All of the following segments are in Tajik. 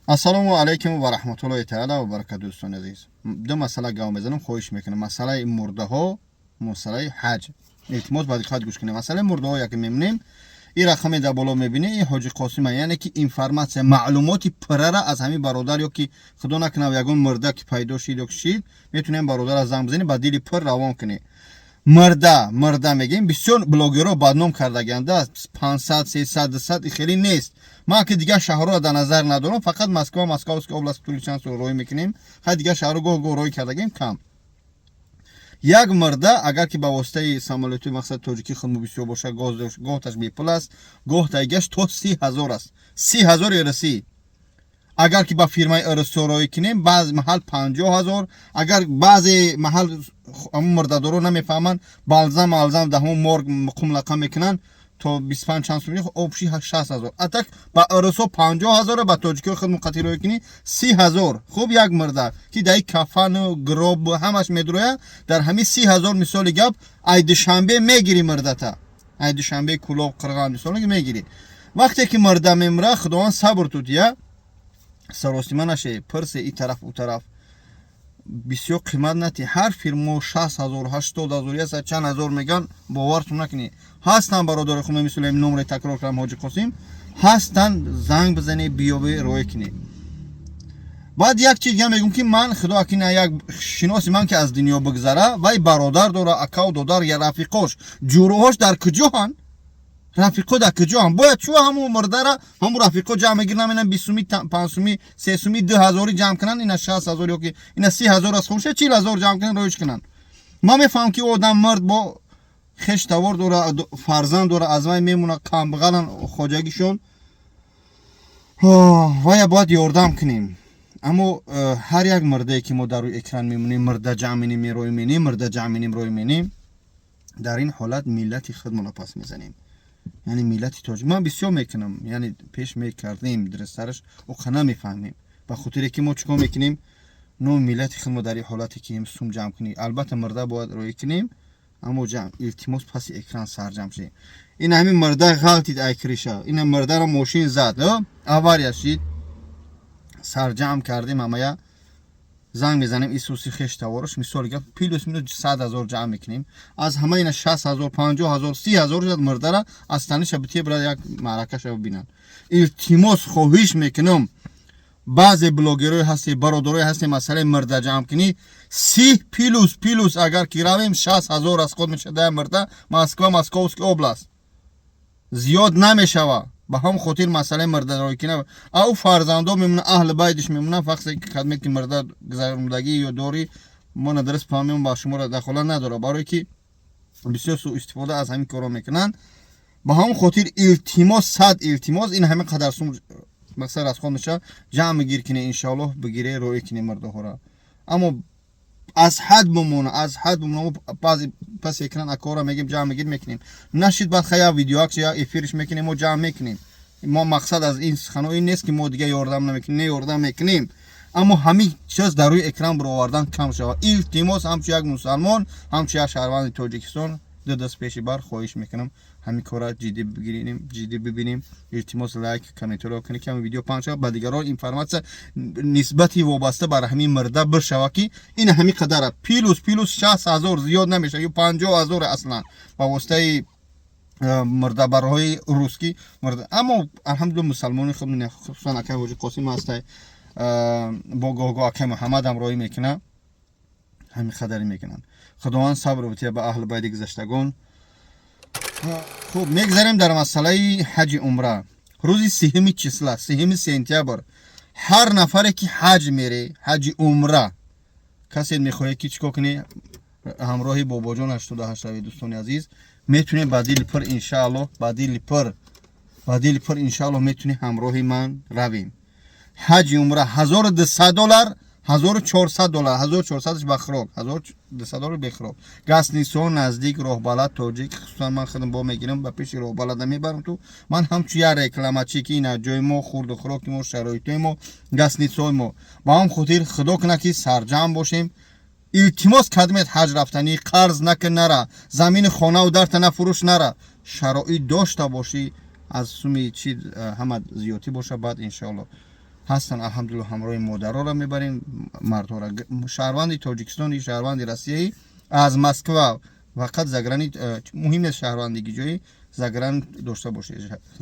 Ассалому алайкум ва раҳматуллоҳи таала ва баракату. Дӯстони азиз, ду масъала гап мезанам, хоҳиш мекунам. Масъалаи мурдаҳо, масъалаи ҳаҷ. Илтимос, ба диққат гӯш кунем. Масъалаи мурдаҳо яке мемонем. Ин рақаме дар боло мебинӣ, ин Ҳоҷи Қосима, яъне ки информация, маълумоти пуррара аз ҳамин бародар, ё ки худо накунад, ягон мурда ки пайдо шид ё ки шид, метавонем бародарро занг бизанем, ба дили пур равон кунем. Мурда, мурда мегӯем, бисёр блогерро бадном кардагианда, 500, 300, 200, хеле нест. Ман ки дигар шаҳрҳоро дар назар надорам, фақат Москва, Московская область тӯли чанд сол роҳӣ мекунем. Хай, дигар шаҳрҳо гоҳ гоҳ роҳӣ кардагем, кам. Як мурда агар ки ба воситаи самолёти, мақсад, тоҷикӣ худмо бисёр боша, гоҳташ бепул аст, гоҳ тайгаш то 30 000 аст, 30 000 ирсӣ. Агар ки ба фирмаи ирсо роҳӣ кунем, баъзе маҳал 50 000. Агар баъзе маҳал ҳамун мурдадоро намефаҳманд, балзам алзам дар ҳамун морг қумлақа мекунанд, то 25 чанд сум, общий 60 000. А так ба ирсо 50 000, ба тоҷикиҳои худ муқаттӣ роҳӣ кунӣ, 30 000. Хуб, як мурда ки дар кафану гроб ҳамаш медрояд, дар ҳамин 30 000, мисоли гап, ай Душанбе мегирӣ мурдата, ай Душанбе, Кулоб, Қирған, мисол, мегирӣ. Вақте ки мурда мемра, Худованд сабр тутия, саросима наше, пирсе и тараф, у тараф, бисёр қимат нати. Ҳар фирмо 60 000, 80 000, ясад чанд ҳазор меган, бовартон накунӣ. Ҳастанд бародари худ, мисол, номре такрор кардам, Ҳоҷи Қосим ҳастанд, занг бизанед, биёбе, роҳӣ кунед. Баъд як чиз дига мегӯм, ки ман, худо акина, як шиноси ман ки аз дунё бигзара, вай бародар дора, акаву додар я рафиқош, ҷуроҳош дар куҷоҳанд? Рафиқо дар куҷоам? Бояд чӯ ҳамун мурдара ҳамун рафиқо ҷамъ мегиранд, ина 20 суми, 5 суми, 3 суми, 2000-и ҷамъ кунанд, ина 60 000 ёки ина 30 000 аз хунша, 40 000 ҷамъ кунанд, роиш кунанд. Ман мефаҳмам, ки одам мард бо хеш тавор дора, фарзанд дора, аз вай мемона, камбағалан хоҷагишон, вая бояд ёрдам кунем. Аммо ҳар як мурдае ки мо дар рӯи экран мемонем, мурда ҷамъ менем, мероӣ менем, мурда ҷамъ менем, роӣ менем, дар ин ҳолат миллати худмонро пас мезанем, яъне миллати тоҷик. Ман бисёр мекунам, яъне пеш мекардем, дурусттараш, оқа намефаҳмем, ба хотире ки мо чӣ кор мекунем, номи миллати худ мо дар ин ҳолате ки сум ҷамъ кунем. Албатта, мурда бояд роӣ кунем, аммо ҷамъ, илтимос, паси экран сарҷамъ шудем. Ин ҳамин мурда ғалтид ай крыша, ина мурдаро мошин зад, авария шид, сарҷамъ кардем, ҳамая занг мезанем, исуси хеш таворош, мисоли гап, плюс минус 100 000 ҷамъ мекунем. Аз ҳама ина 60 000, 50 000, 30 000 шуд, мурдара аз таниша битие, бира, як маъракаша бибинанд. Илтимос, хоҳиш мекунам, баъзе блогерое ҳасте, бародарое ҳасте, масъалаи мурда ҷамъ кунӣ, 30 плюс плюс агар ки равем, 60 000 аз худ мешада мурда, Москва, Московский область, зиёд намешава. Ба ҳам хотир масъалаи мурдароӣ кина, ау фарзандо мемона, аҳли байдиш мемона, фақсе кадме ки мурда гузарондагӣ ё дорӣ, мо надурст фаҳмем, ба шуморо дахолат надорад, барое ки бисёр суистифода аз ҳамин корро мекунанд. Ба ҳамон хотир илтимос, сад илтимос, ин ҳамин қадар сум, мақсад, аз худ меша, ҷамъ гир кине, иншоаллоҳ, бигире, роӣ кине мурдаҳоро. Аммо аз ҳад бимона, аз ҳад бимона, баъзи пас экран акора мегем, ҷамъ мегир мекунем, нашид, баъд хая видеоакш я эфирш мекунем, мо ҷамъ мекунем. Мо мақсад аз ин сухано ин нест, ки мо дига ёрдам намекунем, не, ёрдам мекунем, аммо ҳамин чиз дар рӯи экран баровардан кам шавад. Илтимос, ҳамчун як мусалмон, ҳамчун як шаҳрванди Тоҷикистон, ду даст пеши бар хоҳиш мекунам, ҳамин кора ҷиддӣ бигирем, ҷиддӣ бибинем. Илтимос, лайк, комментарио кунед, ки ҳамин видео паҳн шавад, ба дигарон информация нисбати вобаста бар ҳамин мурда бишавад, ки ин ҳамин қадара, плюс плюс 60 000 зиёд намешавад ё 50 000, аслан ба воситаи мурдабарҳои русский. Аммо алҳамдулилла, мусалмони худ, хусусан акай Ҳоҷи Қосим ҳастай, бо гоҳгоҳ акай Муҳаммад ҳамроҳӣ мекунад, ҳамин қадарӣ мекунанд. Худованд сабр бития ба аҳли байди гузаштагон. Хуб, мегзарем дар масъалаи ҳаҷи умра. Рӯзи сиҳими числа, 3 сентябр, ҳар нафаре ки ҳаҷ мере, ҳаҷи умра, касе мехоҳед ки чӣ кор кунӣ, ҳамроҳи бобоҷон 88 равед. Дӯстони азиз, метунем ба дили пур, иншааллоҳ, ба дили пур, ба дили пур, иншааллоҳ, метунем ҳамроҳи ман равем ҳаҷи умра. 1200 доллар, 1400 доллар, 1400 ба хӯрок, 1200 доллар бехӯрок. Гостиницаҳо наздик, роҳбалад тоҷик, хусусан ман худам бо мегирам, ба пеши роҳбалада мебарам. Ту ман ҳамчун як рекламачӣ, ки ина ҷои мо, хурду хӯроки мо, шароитҳои мо, гостиницаҳои мо. Ба ҳам хотир, худо кунад, ки сарҷамъ бошем. Илтимос, кадмет ҳаҷ рафтанӣ, қарз накун, нара, замини хонаву дарта нафурӯш, нара. Шароит дошта бошӣ, аз суми чи ҳама зиёдтӣ боша, баъд иншоалло. Ҳастанд, алҳамдулилло, ҳамроҳи модароро мебарем, мардҳоро. Шаҳрванди Тоҷикистони, шаҳрванди Россияи, аз Москва фақат заграни муҳим нест, шаҳрвандиги ҷои загран дошта бошед,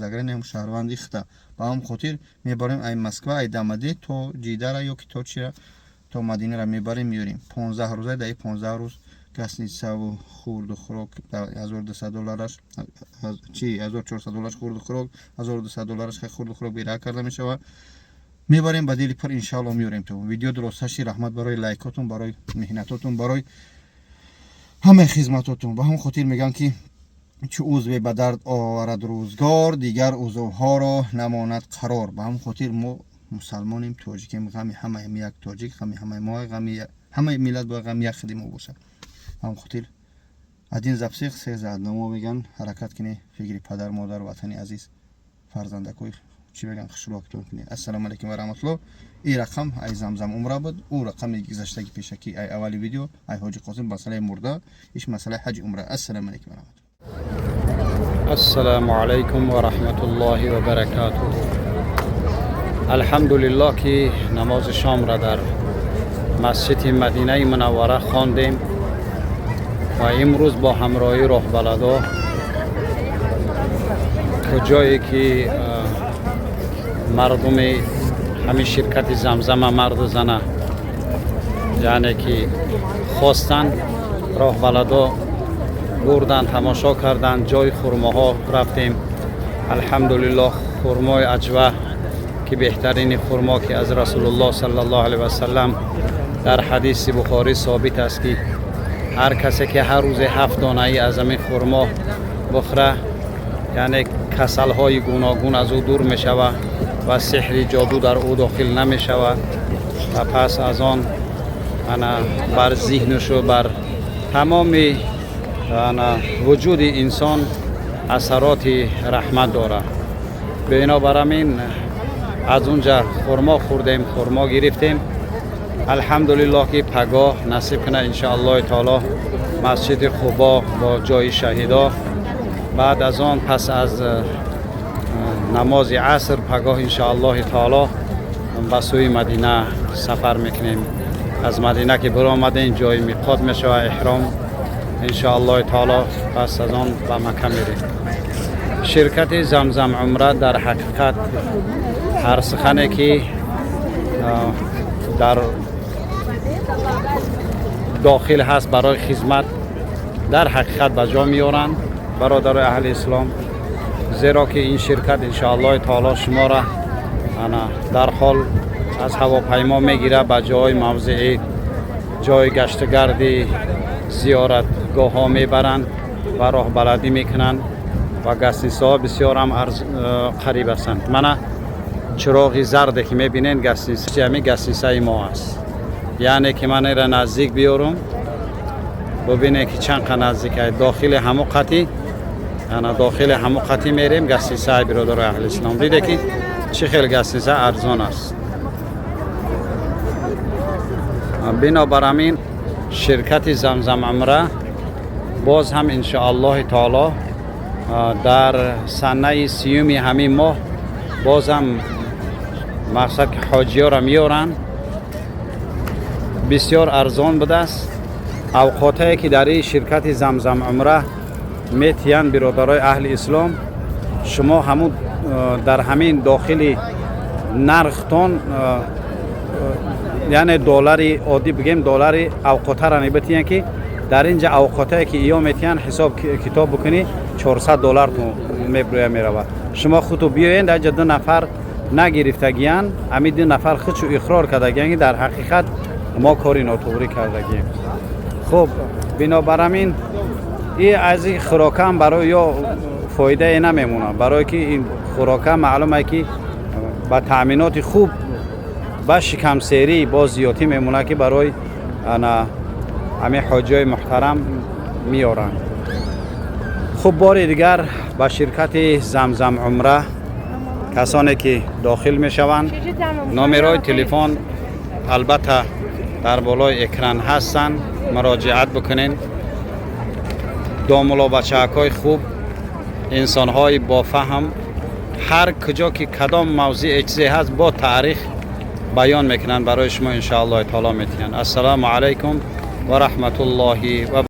заграни ҳам шаҳрванди хита. Ба ҳам хотир мебарем ай Москва, ай Дамаде то Ҷидара ё ки то чира, то Мадинара мебарем, меёрем. 15 рӯза. Дар 15 рӯз гостиницаву хурду хӯрок 1200 доллараш, чи 1400 доллараш хурду хӯрок, 1200 доллараш хурду хӯрок бераҳ карда мешавад. Мебарем ба дили пур, иншаалло, меёрем. То видео дуросташи. Раҳмат барои лайкотон, барои меҳнатотон, барои ҳамаи хизматотон. Ба ҳамон хотир мегӯям, ки чу узве ба дард оварад рӯзгор, дигар узвҳоро намонад қарор. Ба ҳамон хотир мо мусалмонем, тоҷикем, ғами ҳамаи як тоҷик, ғами ҳамаи мо, ғами ҳамаи миллат бояд ғами як худи мо бошад. Ба ҳамон хотир один за всех, все за одного мегӯян. Ҳаракат кунед, фикри падар, модар, ватани азиз, фарзандакои, чӣ мегӯян, хушрӯактон кунед. Ассалому алайкум ва раҳматуллоҳ. Ин рақам ай Замзам Умра буд, ӯ рақами гузаштаги пешакӣ ай аввали видео ай Ҳоҷи Қосим, масъалаи мурда иш, масъалаи ҳаҷи умра. Ассалому алайкум ва раҳматуллоҳ. Ассалому алайкум ва раҳматуллоҳи ва баракатуҳ. Алҳамдулиллоҳ, ки намози шомра дар масҷиди Мадинаи Мунаввара хондем ва имрӯз бо ҳамроҳии роҳбаладо куҷое ки мардуми ҳамин ширкати Замзама, марду зана, яъне ки хостанд, роҳбаладо бурдан, тамошо карданд. Ҷои хурмоҳо рафтем. Алҳамдулиллоҳ, хурмои аҷва, ки беҳтарини хурмо, ки аз Расулуллоҳ саллаллоҳу алайҳи васалам дар ҳадиси Бухорӣ собит аст, ки ҳар касе ки ҳар рӯзе ҳафт донаи аз ҳамин хурмо бухӯра, яъне касалҳои гуногун аз ӯ дур мешавад ва сеҳри ҷоду дар ӯ дохил намешавад ва пас аз он ана бар зиҳнушу бар тамоми ана вуҷуди инсон асароти раҳмат дорад. Бинобар ҳамин аз унҷа хурмо хӯрдем, хурмо гирифтем. Алҳамдулиллоҳ, ки пагоҳ насиб кунад, иншоаллоҳи таоло, масҷиди Қубо бо ҷои шаҳидо. Баъд аз он, пас аз намози аср, пагоҳ, иншоаллоҳи таоло, ба сӯи Мадина сафар мекунем. Аз Мадина ки биромадем, ҷои миқот мешавад, эҳром, иншоаллоҳи таоло, пас аз он ба Макка мерем. Ширкати Замзам Умра дар ҳақиқат ҳар сухане ки дар дохил ҳаст барои хизмат, дар ҳақиқат ба ҷо меоранд, бародарои аҳли ислом, зеро ки ин ширкат, иншоаллоҳи таоло, шуморо ана дарҳол аз ҳавопаймо мегирад, ба ҷои мавзеӣ, ҷои гаштугарди зиёратгоҳҳо мебаранд ва роҳбаладӣ мекунанд ва гостиницаҳо бисёр ҳам қариб ҳастанд. Мана чироғи зарде ки мебинед, гостиница, ҳамин гостиницаи мо аст. Яъне ки ман ира наздик биёрум, бубинед, ки чанд қа наздик аст. Дохили ҳамо қати, ана дохили ҳамо қати мерем, гостиницаи, биродарои аҳли ислом. Диде, ки чӣ хел гостиница арзон аст. Бинобар ҳамин ширкати Замзам Умра боз ҳам, иншоаллоҳи таоло, дар санаи 30-уми ҳамин моҳ боз ҳам мақсад ки ҳоҷиёро меоранд. Бисёр арзон будааст авқотае, ки дар ин ширкати Замзам Умра метиҳанд. Биродарои аҳли ислом, шумо ҳамун дар ҳамин дохили нархтон, яъне доллари оддӣ бигем, доллари авқотара мебитиҳанд, ки дар ин ҷа авқотае, ки иё метиҳанд, ҳисоб китоб бикунӣ, 400 доллар мебрӯя меравад. Шумо худту биёед, дар ҷа ду нафар нагирифтагиянд, ҳамин ду нафар худшу иқрор кардагиянд, ки дар ҳақиқат мо кори нотуғрӣ кардагием. Хуб, бинобар ҳамин и аз ин хӯрокаам барои ё фоидае намемонад, барое ки ин хӯрока маълум е, ки ба таъминоти хуб, ба шикамсерӣ боз зиёдтӣ мемонад, ки барои ана ҳамин ҳоҷиҳои муҳтарам меоранд. Хуб, бори дигар ба ширкати Замзам Умра касоне ки дохил мешаванд, номерои телефон албатта дар болои экран ҳастанд, муроҷиат бикунед. Домуло бачаҳакҳои хуб, инсонҳои бофаҳм. Ҳар куҷо ки кадом мавзеъ чизе ҳаст, бо таърих баён мекунанд барои шумо, иншоаллоҳи таоло метиҳанд. Ассалому алайкум ва раҳматуллоҳи ва